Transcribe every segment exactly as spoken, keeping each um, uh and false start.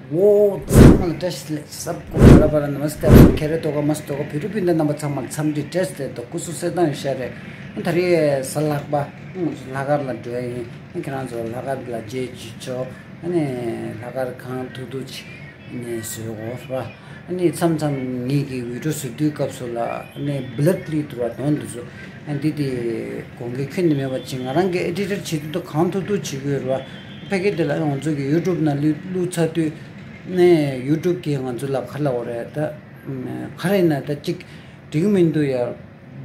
འོ། ཚང་མ་ལ་བཀྲ་ཤིས་བདེ་ལེགས། सबको बड़ा बड़ा नमस्कार। खैर तो का मस्त होगा। फिर भी द नमस्कार। ཚང་མ་ལ་འཚམས་འདྲི་བཀྲ་ཤིས་བདེ་ལེགས། སྐུ་གཟུགས་གསལ་ཐང་ཡོད་ཤག་རེད། ད་རེས་གཟའ་ལྷག་པ། ལྷག་དཀར་ལ་འགྲོ་ཡ་ཡིན། ཁྱེད་རང་ཚོ་ལྷག་དཀར་ལ་མཇལ་བཅུག་ཆོག་ཨ་ནི་ལྷག་དཀར་གང་ཐུབ་ཐུབ་ཅིག་ནས་བཟོས་འོ་ར། ཨ་ནི་མཚམས་མཚམས་ངེད་ཀྱི་བི་ཌིའོ་བཟོ་དུས་སྐབས་སུ་ལ་ཨ་ནི་བི་ལར་ལི་འདུག་ར། དོན་འདུག་ཚོ། ཨ་འདི་དེ་དགོངས་འགལ་ཁྱོན་ནས་མེད་པ་ཅིག་ང་རང་གི་ཨེ་ཌི་ཊར་བྱེད་དུས་ད་གང་ཐུབ་ཐུབ་བྱེད་ཀྱི་ཡོད་ར། ཕ་གི་དེ་ལ་ང་ཚོ་གི་ཡུ་ཊུབ་ནང་བླུགས་བླུགས་ཚར་དུས་ནས་ཡུ་ཊུབ་གིས་ང་ཚོ་ལ་ག་ལབ་དགོས་རེད་ད། ག་རེ་ཡིན་ན་ད་ཅིག་འགྲིག་མི་འདུག་ཡ།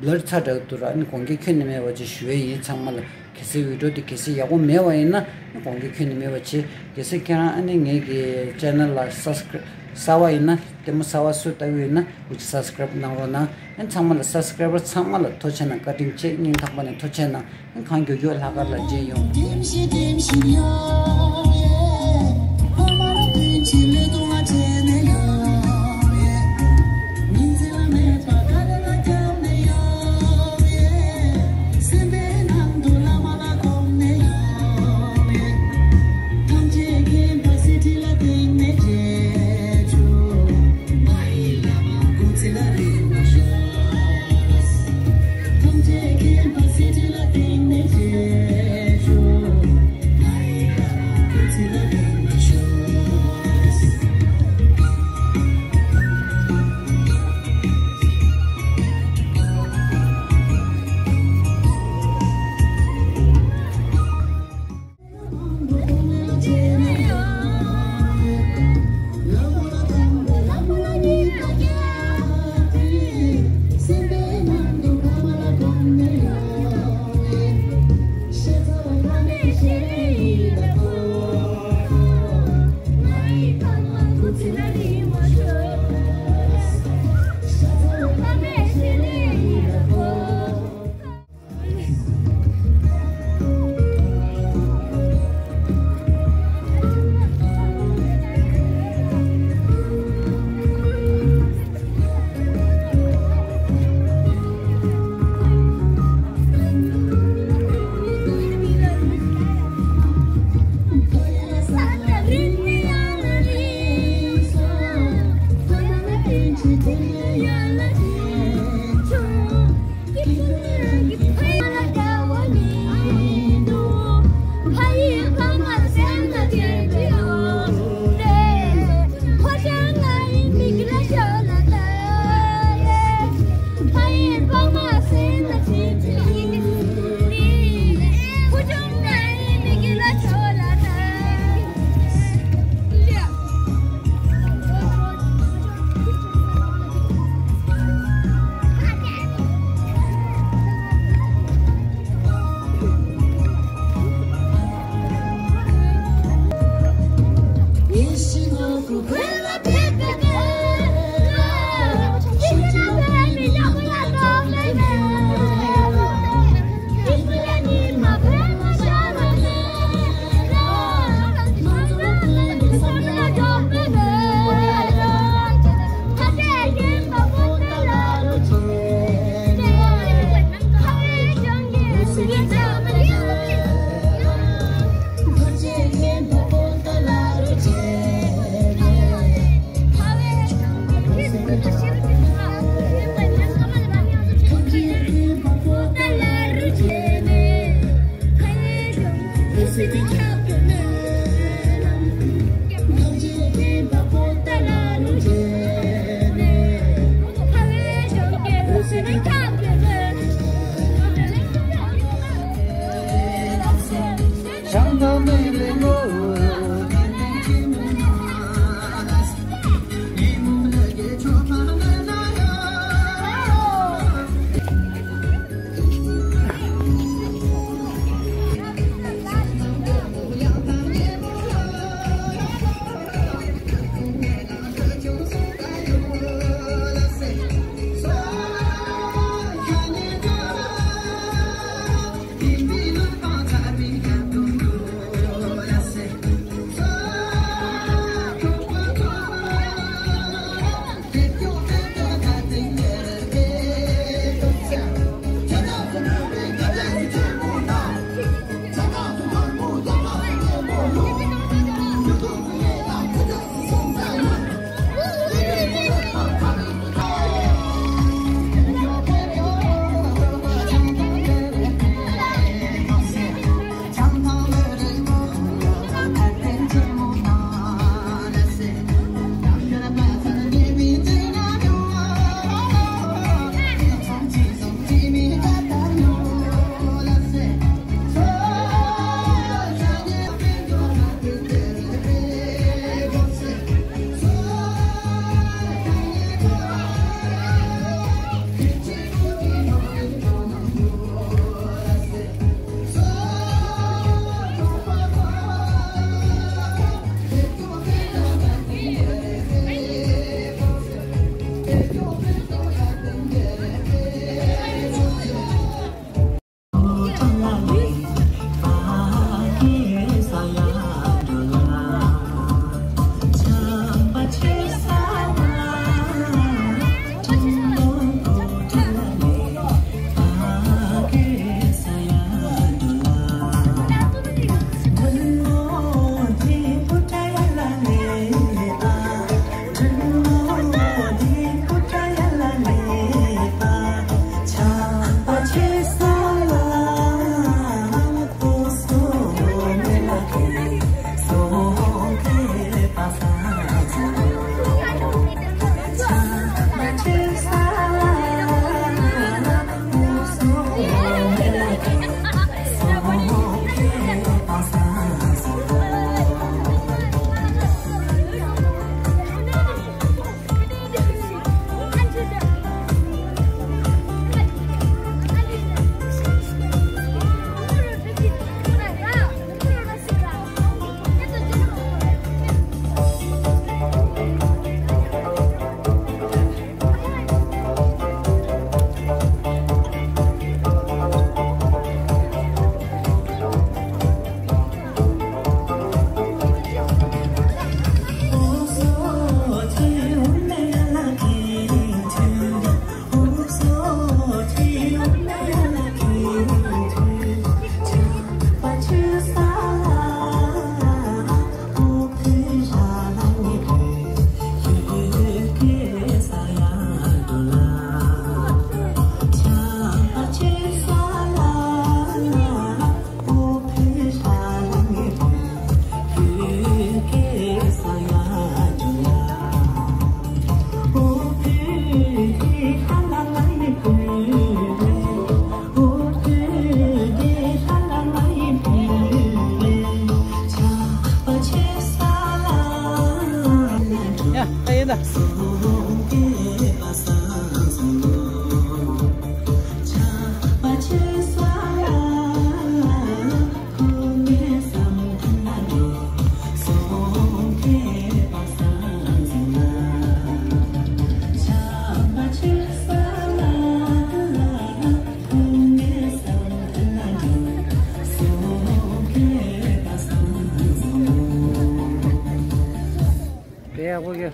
བི་ལར་ཚ་དྲགས་འདུག་ར། ཨ་ནི་དགོངས་འགལ་ཁྱོན་ནས་མེད་པ་ཅིག་ཞུ་ཡ་ཡིན། ཚང་མ་ལ། གལ་སྲིད་བི་ཌིའོ་དེ་གལ་སྲིད་ཡག་པོ་མེད་པ་ཡིན་ན་དགོངས་འགལ་ཁྱོན་ནས་མེད་པ་བྱེད། གལ་སྲིད་ཁྱེད་རང་ཨ་ནི་ངེད་ཀྱི་ཅེ་ནལ་ལ་སབ་སི་ཀ་རའིབ་གསར་པ་ཡིན་ན། ལྟད་མོ་གསར་པ་སུ་ལྟ་གི་ཡོད་ན་འུ་ཅག་སབ་སི་ཀ་རའིབ་གནང་རོགས་གནང་། ཨ་ནི་ཚང་མ་ལ་སབ་སི་ཀ་རའི་བར་ཚང་མ་ལ་ཐུགས་རྗེ་གནང་། བཀའ་དྲིན་ཆེ། སྙིང་ཐག་པ་ནས་ཐུགས་རྗེ་གནང་། ཨ་ནི་གང་མགྱོགས་མགྱོགས་ལྷག་དཀར་ལ་མཇལ་ཡོང་། ཨ་ཡིན་ད། དེ་ཡག་པོ་གི།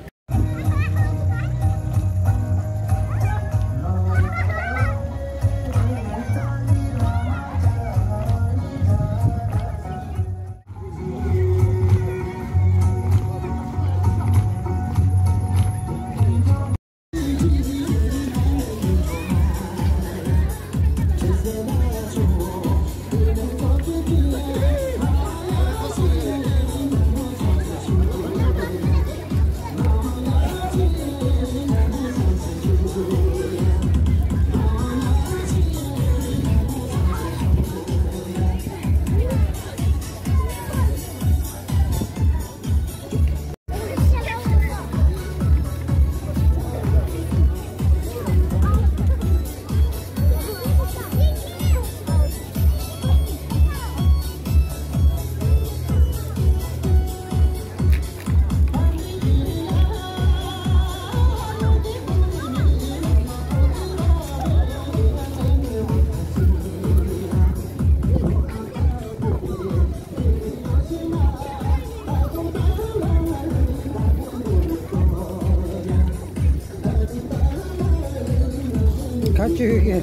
ཁ་ཆུ་གི།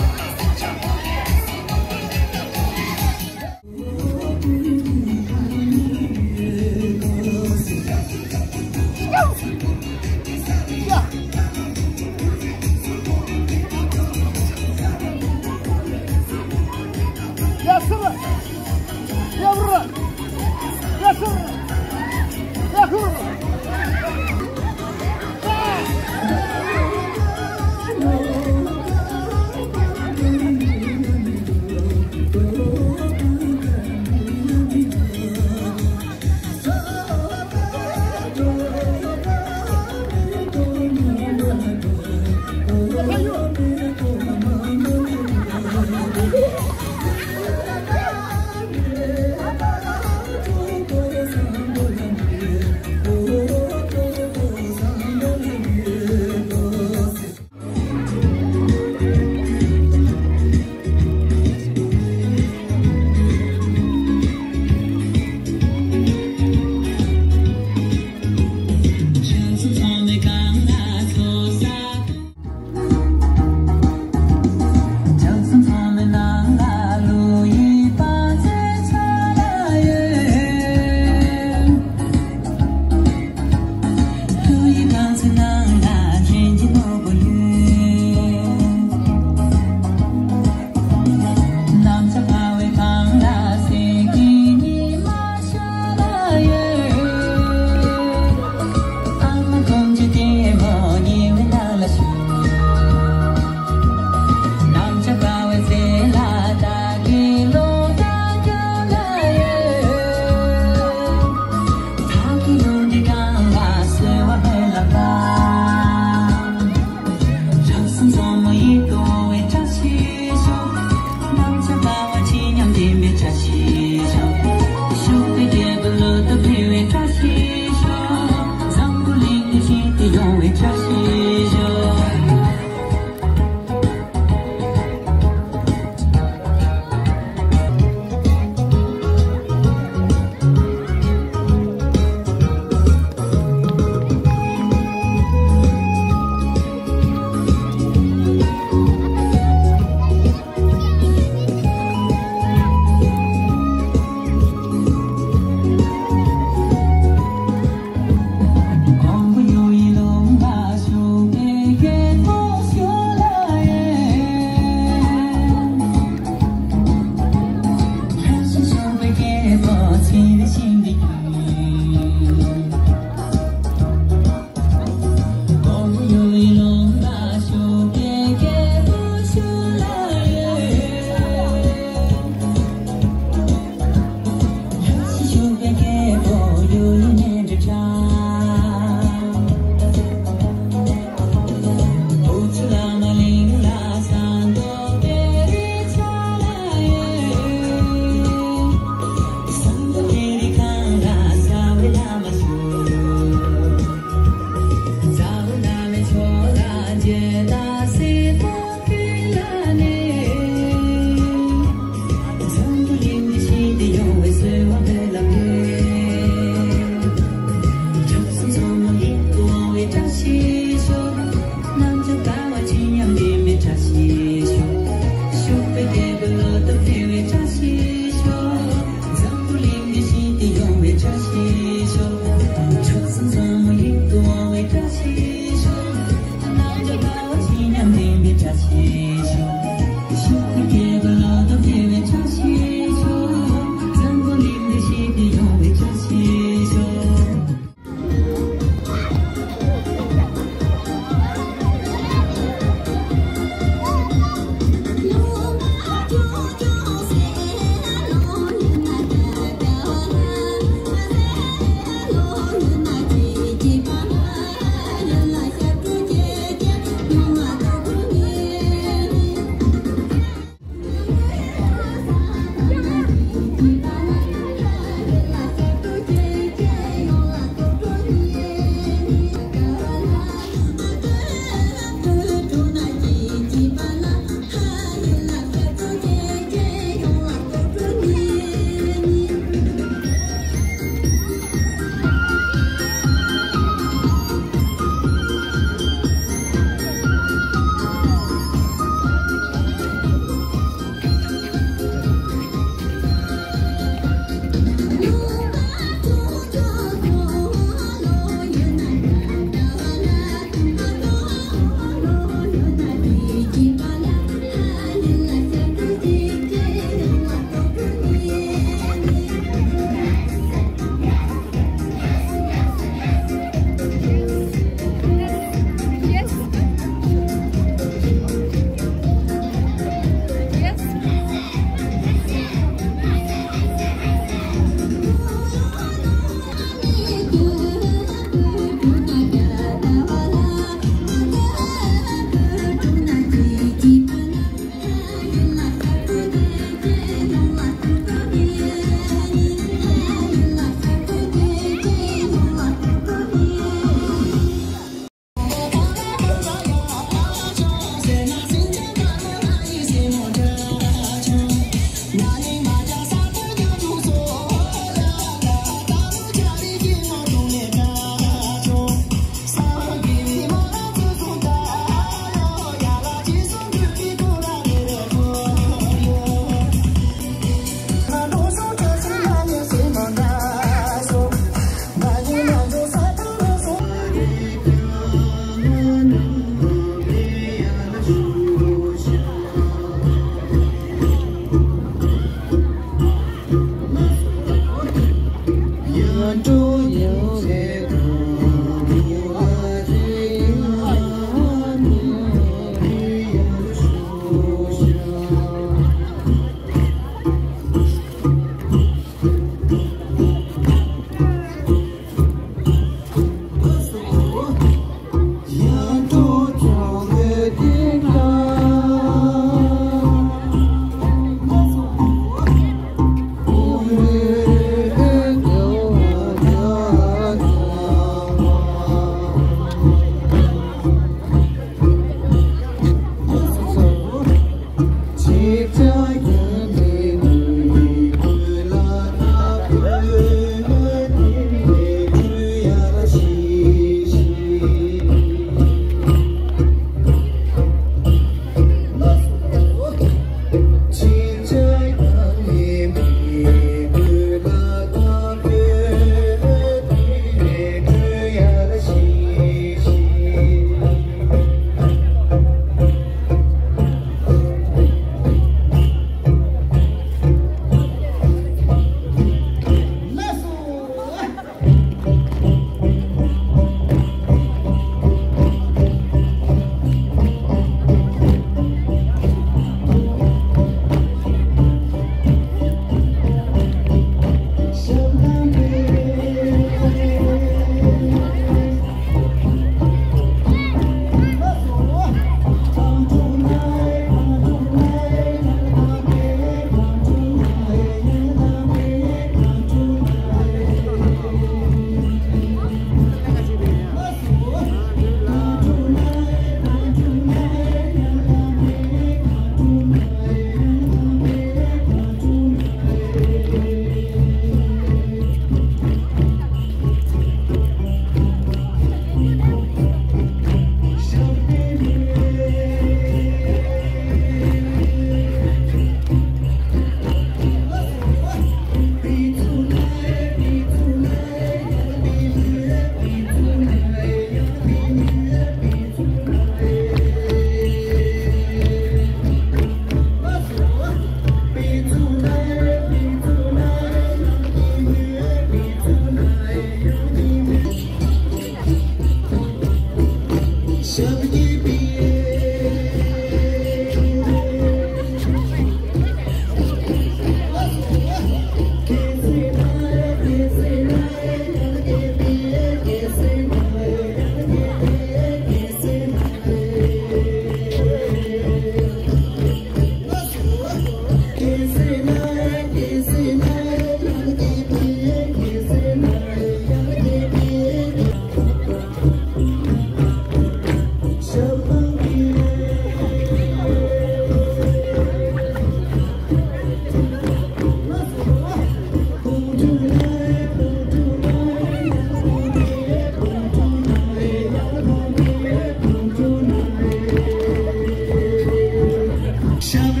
ཚང་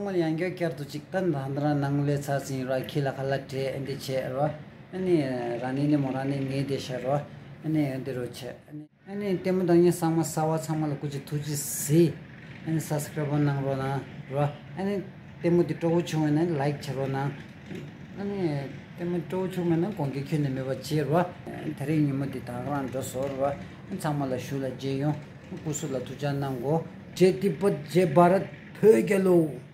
མ་ཡང་བསྐྱར་བསྐྱར་དུ་ཅིག་ད་ད་ད་རང་ནང་ལས་ཚར་ཟིན་ར། ཁྱི་ལ་ཁ་ལག་སྤྲད་ཨེ་འདི་བྱས་ར། ཨ་ནི་ར་ནི་ནི་མོ་ར་ནི་ངེས་བསྡད་ཤག་ར། ཨ་ནི་འདི་རུ་བྱས། ཨ་ནི་ཨ་ནི་ལྟད་མོ་ལྟ་མཁན་ཚང་མ་གསར་པ་ཚང་མ་ལ་སྐུ་མཁྱེན་ཐུགས་རྗེ་གཟིགས། ཨ་ནི་སབ་སི་ཀ་རེབ་གནང་རོགས་གནང་ར། ཨ་ནི་ལྟད་མོ་འདི་སྤྲོ་པོ་བྱུང་བ་ན་ལའིཀ་བྱེད་རོགས་གནང་། ཨ་ནི་ལྟད་མོ་སྤྲོ་པོ་བྱུང་བ་ན་དགོངས་འགལ་ཁྱོན་ནས་མེད་པ་བྱེད་ར། ད་རེས་ཉིན་མོ་འདི་ད་ག་རང་འགྲོ་སོང་ར། ཨ་ནི་ཚང་མ་ལ་ཞུ་ལ་མཇལ་ཡོང་། སྐུ་གཟུགས་ལ་ཐུགས་ཅག་གནང་གོ། Jai Tibetan, Jai Bharat, བོད་རྒྱལ་ལོ།